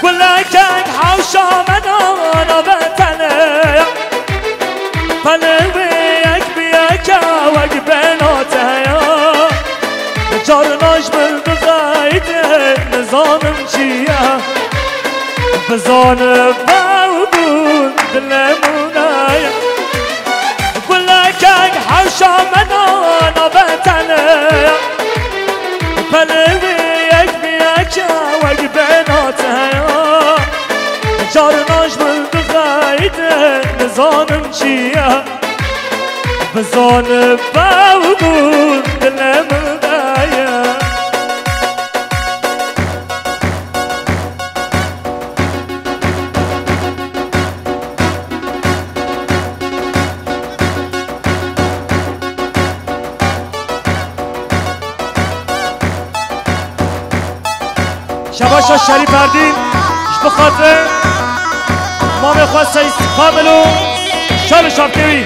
Gulekek hewşa me da nave tenê. Pelê wê yek bi yek e wek bêhna te ya. Carna ji min bixeyde nizanim çi ye. Bizanim ew bûn dilê min e. Gulekek hewşa me da nave tenê. Pelê Bizanim çi ye? Bizanim bew bûn dilê min de ye. Şebaşa Şerîf Erdîn, ji bo xatirê mamê xwe Seyîd Kamilo, şal û şapkê wî.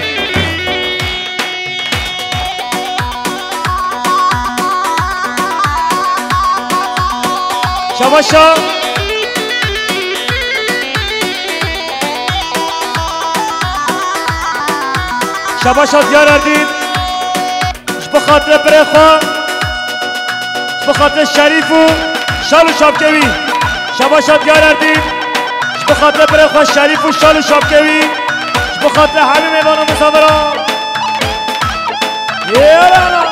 Şebaşa. Şebaşa Diyar Erdîn. Ji bo xatirê birê xwe, ji bo xatirê Şerîf û şal û şapkê wî. Şebaşa Diyar Erdîn, ji bo xatirê birê xwe Şerîf û şal û şapkê wî, ji bo xatirê hemî mêvana misafiran. Yêrana.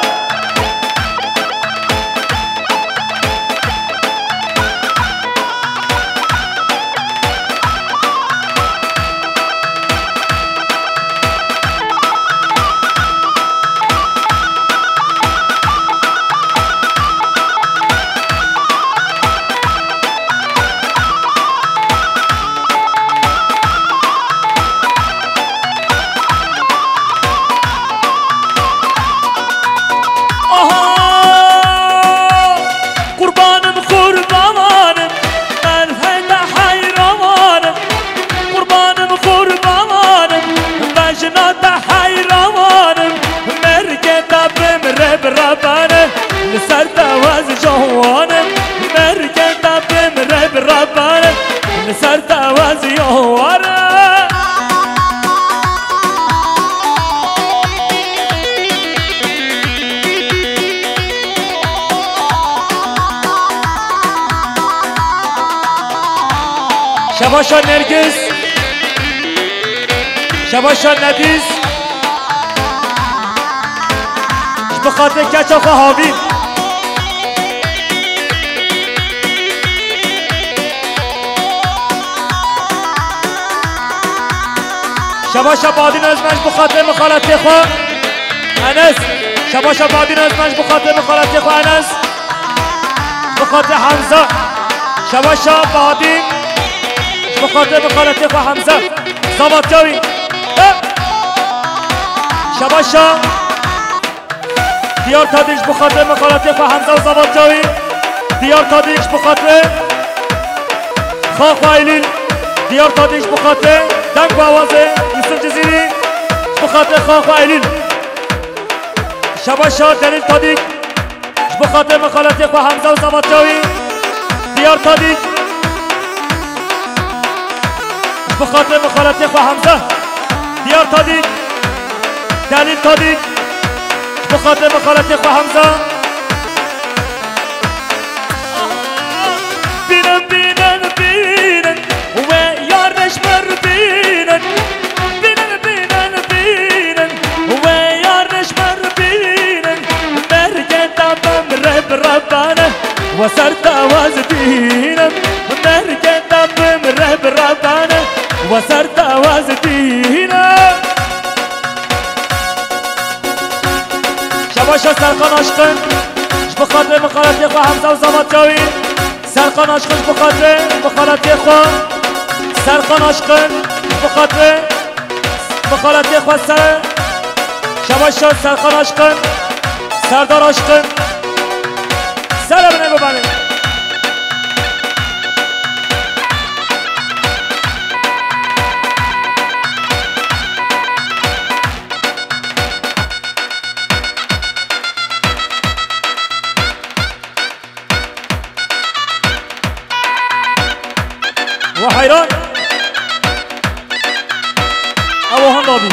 Aha! Qurbanim, qurbanim, merheta heyranim. Qurbanim, qurbanim, bejna te heyranim. Mergê te bimre bi rebane, li ser te wez cawanim. Mergê te bimre bi rebane, li ser te wez cawanim. Şebaşa Nergis. Şebaşa Nedîs. Ji bo xatirê keça xwe Havîn. Şebaşa Badîn Özmen ji bo xatirê mixaletê xwe Enes. Şebaşa Badîn Özmen ji bo xatirê mixaletê xwe Enes. Ji bo xatirê Hemza. Şebaşa Badîn. Ji bo xatirê mixaletê xwe Hemza. Zavatya wî. He. Şebaşa. Diyar Tadî ji bo xatirê mixaletê xwe Hemza û zavatya wî. Diyar Tadî ji bo xatirê xaxa Eylîl. Diyar Tadî ji bo xatirê deng û awazê Yusuf Cizîrî. Ji bo xatirê xaxa Eylîl. Şebaşa Delîl Tadî. Ji bo xatirê mixaletê xwe Hemza û zavatya wî. Diyar Tadî. Ji bo xatirê mixaletê xwe Hemza. Diyar Tadî. Delîl Tadî. Ji bo xatirê mixaletê xwe Hemza. Bînin, bînin, bînin, wê yar reş mir bînin. Bînin, bînin, bînin, wê yar reş mir bînin. Mergê te bimre bi rebane, we ser te wez dînim. Mergê te bimre bi rebane, we ser te wez dînim. Şebaşa Serkan Aşkın, ji bo xatirê mixaletê xwe Hemza û zavatya wî. Serkan Aşkın ji bo xatirê mixaletê xwe. Serkan Aşkın ji bo xatirê mixaletê xwe ser. Şebaşa Serkan Aşkın, Serdar Aşkın. Selamine bibane. We heyran. Ew handa bî.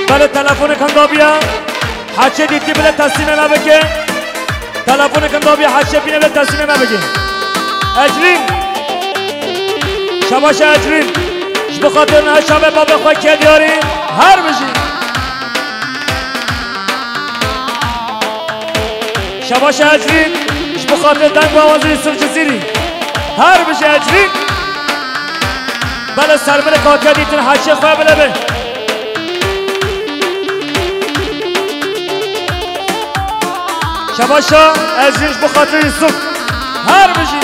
Belê telefonek handa bî ya. Heçê dîtî bile teslîmê me bike. Telefonê kin dabî heşê bîne ve teslîmê me bike. Ecrîn. Şebaşa Ecrîn. Ji bo xatir niha şavê babê xwe kê diyarî. Her bijî. Şebaşa Ecrîn, ji bo xatirê deng û awazê Yusuf Cizîrî. Her bijî Ecrîn. Bele sermilê katiya dîtin heşê xwe bile be. Şebaşa Ecrîn ji bo xatirê Yusuf. Her bijî.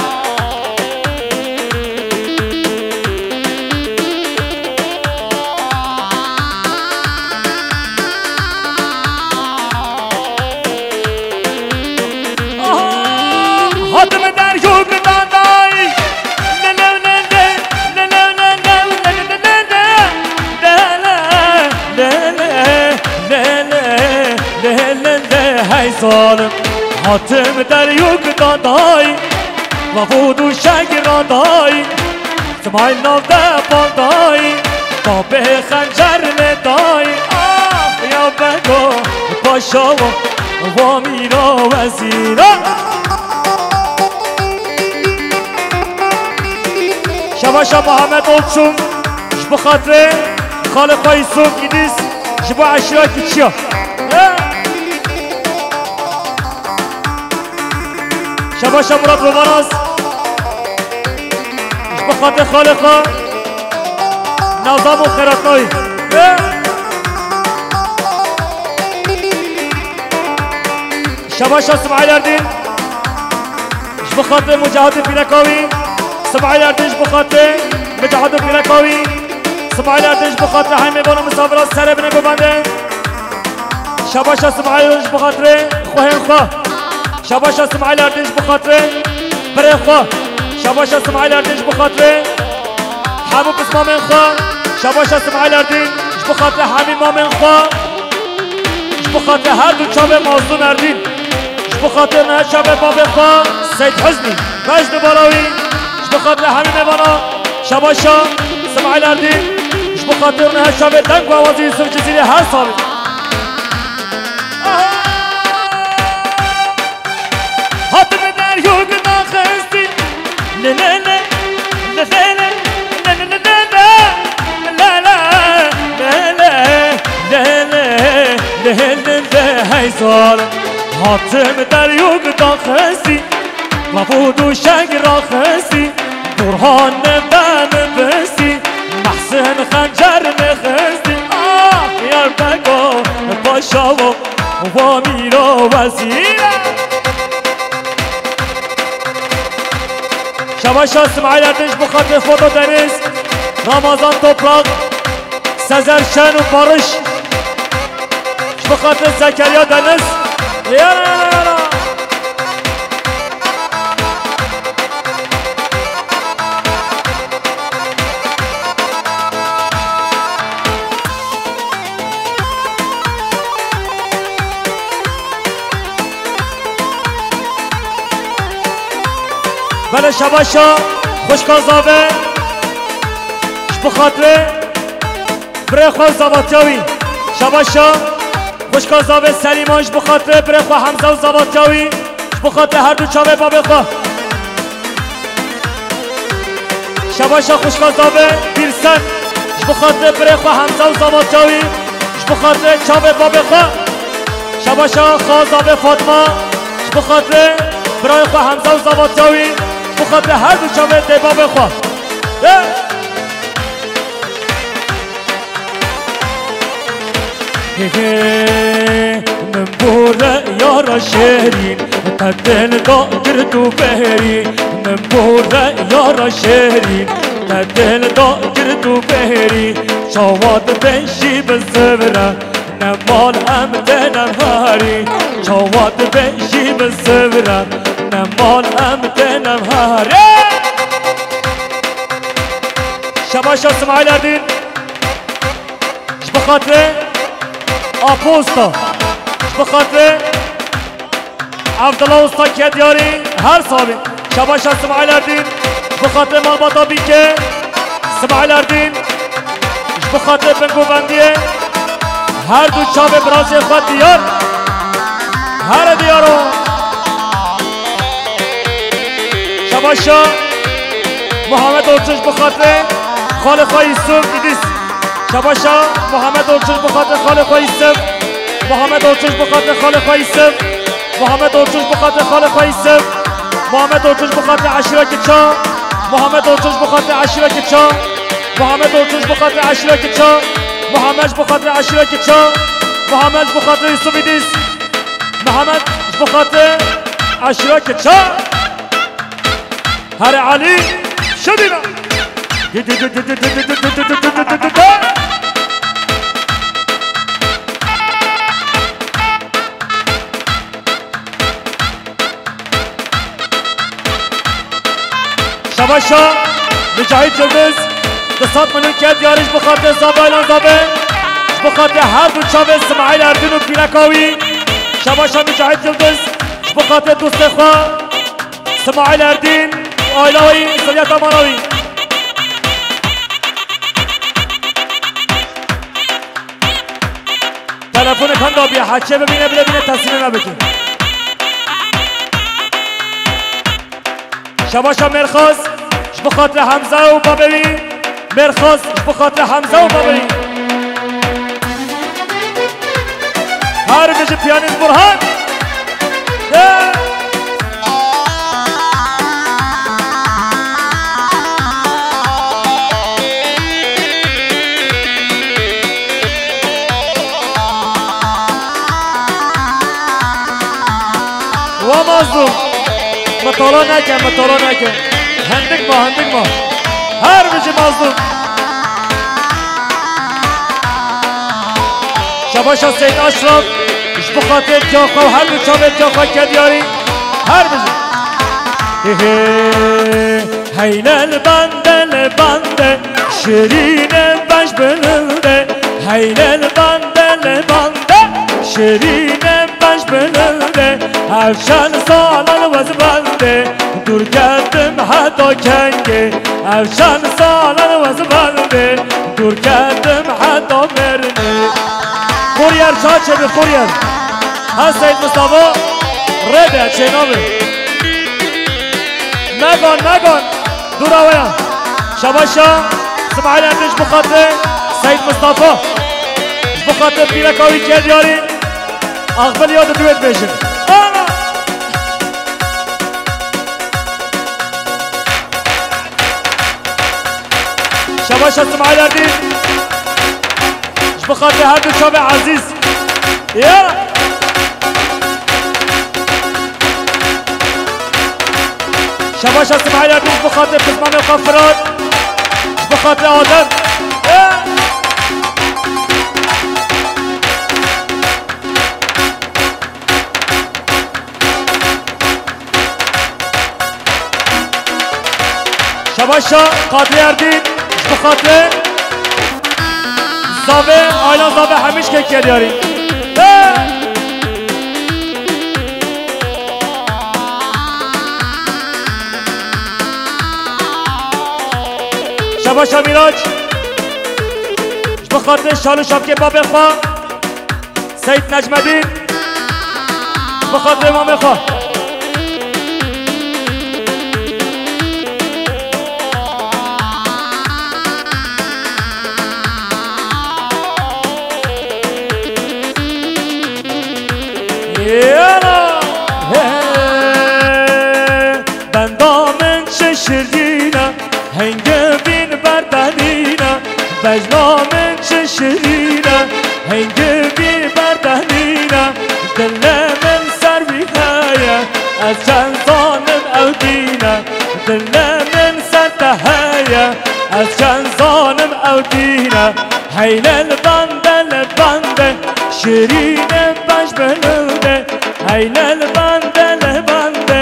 Hatim deryo gidandayî. Hey zalim, hatim deryo gidandayî. Lavo du şegirandayî. Smail nav de pandayî, babê xencer lê dayî. Ah ya bego, paşa wa, wa mîra wezîra. Şebaşa Muhammed Olçum, ji bo xatirê xalê xwe Yusuf Îdîs, ji bo eşîra Kiçiya. He? Şebaşa Murat Romanas. Ji bo xatirê xalê xwe Nazam û Xêratnayî. Şebaşa Smaîl Erdîn. Ji bo xatirê Mucahidê pîreka wî. Smaîl Erdîn ji bo xatirê Mucahidê pîreka wî. Smaîl Erdîn ji bo xatirê hemî bana misafira serê binê govendê. Şebaşa Smaîl ji bo xatirê xwehên xwe. Şebaşa Smaîl Erdîn ji bo xatirê birê xwe. Şebaşa Smaîl Erdîn ji bo xatirê hemû pismamên xwe. Şebaşa Smaîl Erdîn ji bo xatirê hemî mamên xwe. Ji bo xatirê her du çavê Mazlûm Erdîn. Ji bo xatirê niha çavê bavê xwe Seyd Huznî. Bej di bala wî. Ji bo xatirê hemî mêvana. Şebaşa Smaîl Erdîn. Ji bo xatirê niha çavê deng û awazê Yusuf Cizîrî her salî. Hatim deryo gida xistî. Ne, ne, ne, ne, ne, ne, ne, ne, ne, ne, ne, ne, la, la, la, la, la, la, la, la, hey zalim. Hatim deryo gida xistî. Lavo du şeg raxistî. Burhan ne ben bistî. Mehsin xencer mi xistî. Ah, yar bego, paşa wo. Wa mîra wezîre. Şebaşa Smaîl Erdinç bi xatirê Foto Deniz, Ramazan Toprak, Sezer Şen û Barış. Ji bi xatirê Zekeriya Deniz. Yara, yara, yara. Bele şebaşa xwişka zave ji bi xatirê birê xwe zavatiya wî. Şebaşa xwişka zave Selîman ji bi xatirê birê xwe Hemza û zavatiya wî. Ji bo xatirê her du çavê babê xwe. Şebaşa xwişka zave Bîrsen. Ji bo xatirê birê xwe Hemza û zavatiya wî. Ji bo xatirê çavê babê xwe. Şebaşa xwa zave Fatma. Ji bo xatirê birayê xwe Hemza û zavatiya wî. Ji bo xatirê her du çavê dê babê xwe. Hey! Hê hê, min bore yara şêrîn, te dil da gird û berî. Min bore yara şêrîn, te dil da gird û berî. Çawa dibêjî bi zivre, ne mal em têne harî. Çawa dibêjî bi zivre, ne mal em têne harî. Şebaşa Smaîl Erdîn. Ji bi xatirê Apo Usta. Ji bi xatirê Evdila Usta Kedyarî her salî. Şebaşa Smaîl Erdîn. Ji bi xatirê malbata Bîkê Smaîl Erdîn. Ji bi xatirê bingovendiyê her du çavê birazê xwe diyar. Here diyaro. Şebaşa Muhammed Orçun ji bi xatirê xalê xwe Yusuf Îdîs. Şabaşa Muhammed Orçuş bi xatir xalê xwe Yusuf. Muhammed Orçuş bi xatir xalê xwe Yusuf. Muhammed Orçuş bi xatir xalê xwe Yusuf. Muhammed Orçuş bi xatir eşîra Kiça. Muhammed Orçuş bi xatir eşîra Kiça. Muhammed Orçuş bi xatir eşîra Kiça. Muhammed ji bi xatir eşîra Kiça. Muhammed ji bi xatir Yusuf Îdîs. Muhammed ji bi xatir eşîra Kiça. Her Ali şedîna. Şabaşa Mücahit Yıldız, du sed milyon ked yarî ji bi xatir Zabe Aylan Zabe, ji bi xatir her du çavê Simaîl Erdin û pîleka wî. Şabaşa Mücahit Yıldız, ji bi xatir dostê xwe. Simaîl Erdîn, aîla wî, ziliyeta mala wî. Telefonek henda bîye, heçê bibîne bile bîne teslîmê me bike. Şabaşa Mêrxas, ji bi xatirê Hemza û babê wî. Mêrxas, ji bi xatirê Hemza û babê wî. Her bijî piyanîst Burhan. De. Wa Mazlûm. Mitala neke, mitala neke. Hindik ma, hindik ma. Her bijî Mazlûm. Şabaşa Seyîd Eşref, ji bi xatir tiya xwe û her du çavê tiya xwe ked yarî. Her bijî. Heyle li bende, li bende, şirîne beş bilinde. Heyle li bende, li bende, şirîne beş bilinde. Ev çend sal li wez bende, dûr ketim heta kengê. Ev çend sal li wez bende, dûr ketim heta merinê. Kuryer çaçe bi kuryer. Ha Seyîd Mustafa, rê de çênabe. Megan, megan. Dûra we ya. Şabaşa Simaîl Erdinç bi xatirê Seyîd Mustafa. Ji bi xatirê pîreka wî ked yarî. Axbil ya di duet bêjin. Ana! Şabaşa Simaîl Erdinç. Ji bi xatirê her du çavê ezîz. Ya! Şabaşa Simaîl Erdinç bi xatirê pismamê xwe Firat. Ji bi xatirê Adem. Ya! Şabaşa Kadrî Erdîn, ji bi xatirê Zavê, aîla Zavê hemî ji kek ked yarî. He! Şabaşa Mîraç, ji bi xatirê şal û şapkê babê xwe. Seyîd Necmedîn, bi xatirê mamê xwe. Yala, he, benda min çi şirîn e. Hingivîn berdenîne, bejna min çi şirîn e. Hingivîn berdenîne, dilê min ser wî heye, ez çend zanim ew dîne. Dilê min ser te heye, ez çend zanim ew dîne. Heyle li bende, li bende, şirîne beş bilinde. Heyle li bende, li bende,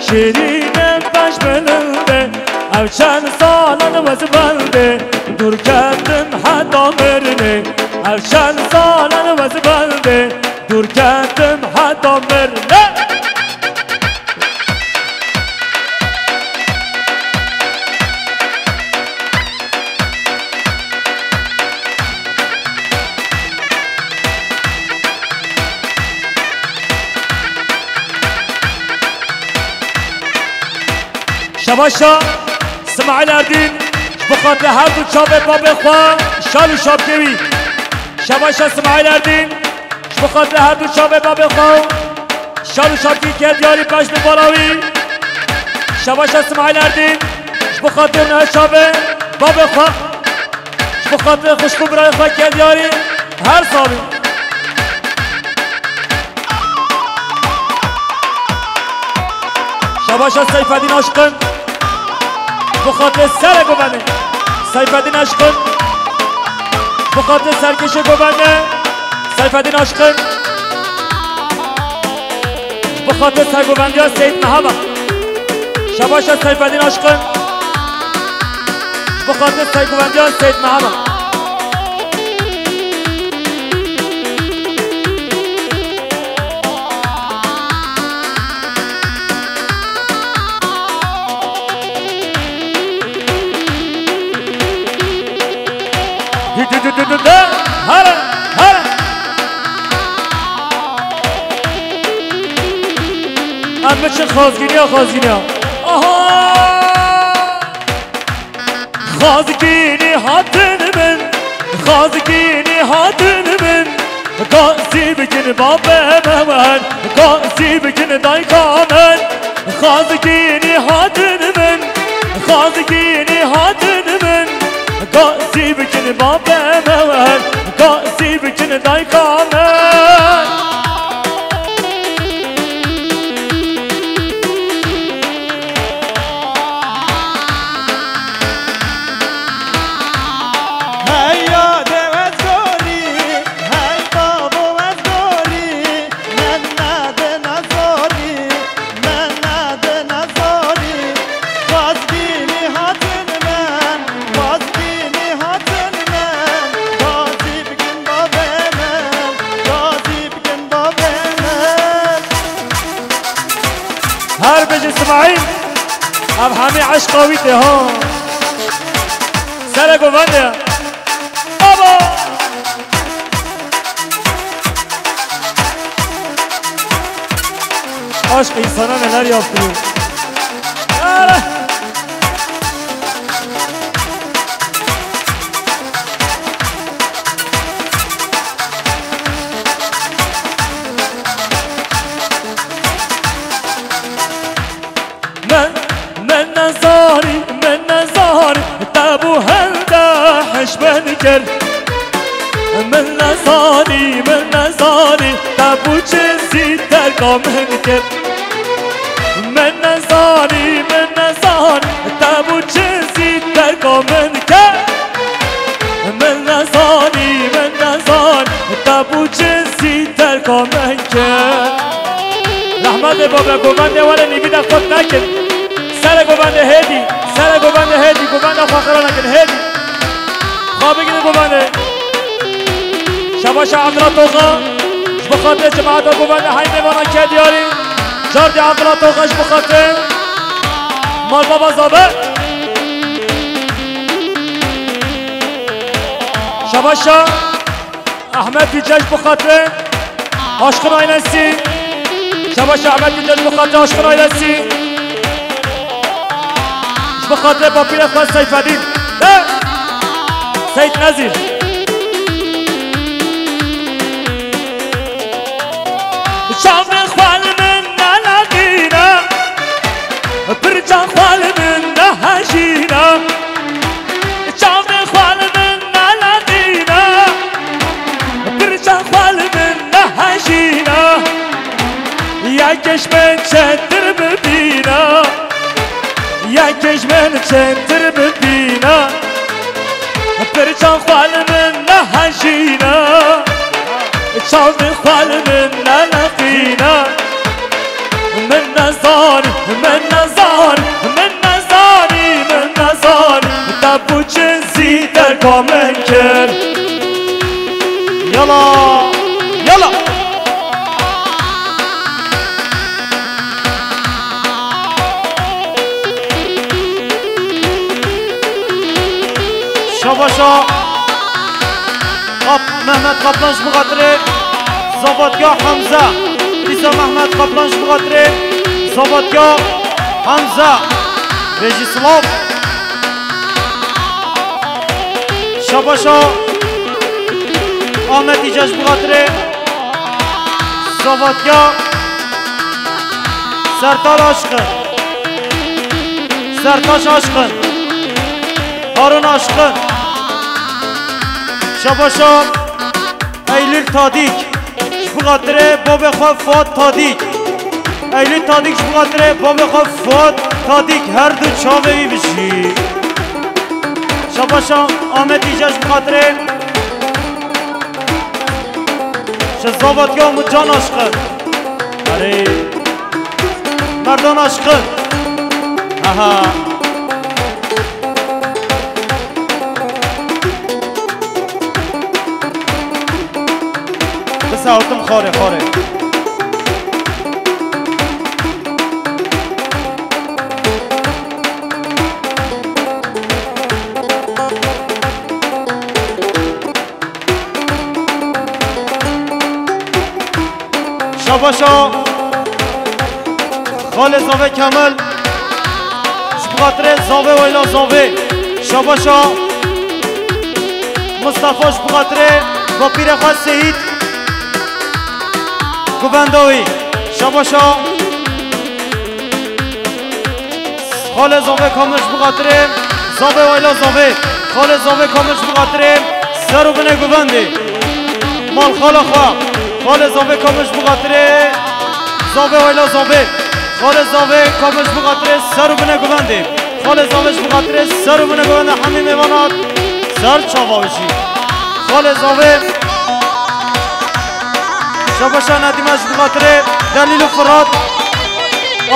şirîne beş bilinde. Ev çend sal li wez bende, dûr ketim heta mirinê. Ev çend sal li wez bende, dûr ketim heta mirinê. Şebaşa Simaîl Erdîn, ji bo xatirê her du çavê babê xwe, Şal û şapkê wî. Şebaşa Simaîl Erdîn. Ji bo xatirê her du çavê babê xwe. Şal û şapkî ke diyarî beş bi bala wî. Şebaşa Simaîl Erdîn. Ji bo xatirê her çavê babê xwe. Ji bo xatirê xwişk û birayê xwe ke diyarî her salî. Şebaşa Seyfedîn Aşkın. Ji bo xatirê serê govendê. Seyfedîn Aşkın. Ji bo xatirê serkêşê govendê. Seyfedîn Aşkın. Ji bo xatirê sergovendiya Seyîd Mehema. Şebaşa Seyfedîn Aşkın. Ji bo xatirê sergovendiya Seyîd Mehema. Hî, dü, dü, dü, dü, dü. Here, here. Em biçin xazgîniya, xazgîniya. Aha! Xazgînî hatin min, xazgînî hatin min, gazî bikin babê me wer, gazî bikin dayka min. Xazgînî hatin min, xazgînî hatin min, gazî bikin babê me wer, gazî bikin dayka min. Hey yadê ez gorî, hey babo ez gorî, min nadin ez gorî, min nadin ez gorî. Xwazgînî hatin min, xwazgînî hatin min, gazî bikin babê min, gazî bikin babê min. Her bijî Simaîl, ev hemî eşqa wî tê ha. Sere govende. Baba! Aşk insana neler yaptırıyor. Ara! Min, min nezanî, min nezanî, te bû hende hişmen kir. Min nezanî, min nezanî, te bû çi zî terka min kir. Min nezanî, min nezanî, te bû çi zî terka min kir. Min nezanî, min nezanî, te bû çi zî terka min kir. Rehmetê babê govendê were nîvî de qut nekin. Sere govendê hêdî, sere govendê hêdî, govenda xwe xira nekin, hêdî. Xwe bigrin govendê. Şebaşa Evdila Toxa, ji bo xatirê cemaeta govendê hey mêvanan ke diyarî. Cardî Evdila Toxa ji bo xatirê. Mal baba zabe. Şebaşa Ahmet Yücel ji bo xatirê Aşkın ailesi. Şebaşa Ahmet Yücel ji bo xatirê Aşkın ailesi. Ji bo xatirê bapîrê xwe Seyfedîn. De! Seyîd Nezîr. Çavê xwe li min neleqîne, pirça xwe li min nehejîne. Çavê xwe li min neleqîne, pirça xwe li min nehejîne. Yekê ji min çêtir bibîne, yekê ji min çêtir bibîne. Pirça xwe li min nehejîne, çavê xwe li min neleqîne. Min nezanî, min nezanî, min nezanî, min nezanî, te bû çi zî terka min kir. Yala, yala. Şabaşa Kap-, Mehmet Kaplan ji bo xatirê Zavatya Hamza. Dîsa Mehmet Kaplan ji bo xatirê Zavatya Hamza. Vêjî silav. Şabaşa Ahmet Îce ji bo xatirê Zavatya Sertal Aşkın, Sertaş Aşkın, Harun Aşkın. Şabaşa Eylül Tadik, ji bo xatirê babê xwe Fuat Tadik. Eylül Tadik, ji bo xatirê babê xwe Fuat Tadik, her du çavê wî bijî. Şabaşa Ahmet Îce, ji bo xatirê ji Zavatya Umutcan Aşkın. Erê. Merdan Aşkın. Aha. Bisewtim xorê, xorê. Şabaşa Xalê Zavê Kemil, ji bo xatirê Zavê Weyla Zavê. Şabaşa Mustafa, ji bo xatirê bapîrê xwe Seyîd, govenda wî. Şabaşa Xalê Zavê Kamil, ji bo xatirê Zavê Weyla Zavê. Xalê Zavê Kamil, ji bo xatirê ser û binê govendê. Mal xala xwe. Xalê Zavê Kamil, ji bo xatirê Zavê Weyla Zavê. Xalê Zavê Kamil, ji bo xatirê ser û binê govendê. Xalê Zavê, ji bo xatirê ser û binê govendê, hemî mêvana ser çava wî jî. Xalê Zavê. Şabaşa Nedîme, ji bo xatirê Delîl û Firat.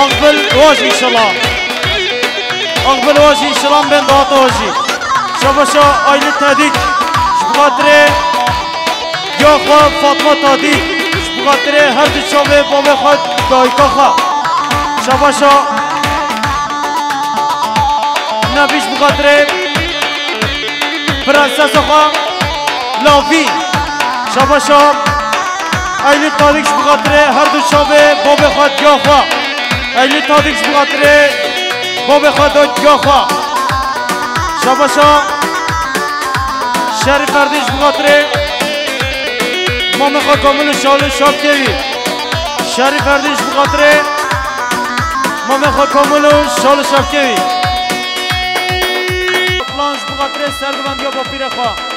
Aqbil waj înşallah. Aqbil waj înşallah, bên dahata wajî. Şabaşa Aylî Tedik, ji bo xatirê ya xwe Fatma Tadî, ji bo xatirê her du çavê bavê xwe, dayika xwe. Şabaşa Nebî, ji bo xatirê prensesa xwe Lavî. Şabaşa Eylî Tadik, ji bo xatirê her du çavê bavê xwe, diya xwe. Eylî Tadik, ji bo xatirê bavê xwe, diya xwe. Şabaşa Şerîf Erdî, ji bo xatirê mamê xwe Kamil û Şalê Şapkevî. Şerîf Erdî, ji bo xatirê mamê xwe Kamil û Şalê Şapkevî. Plan, ji bo xatirê serguvendiya bapîrê xwe.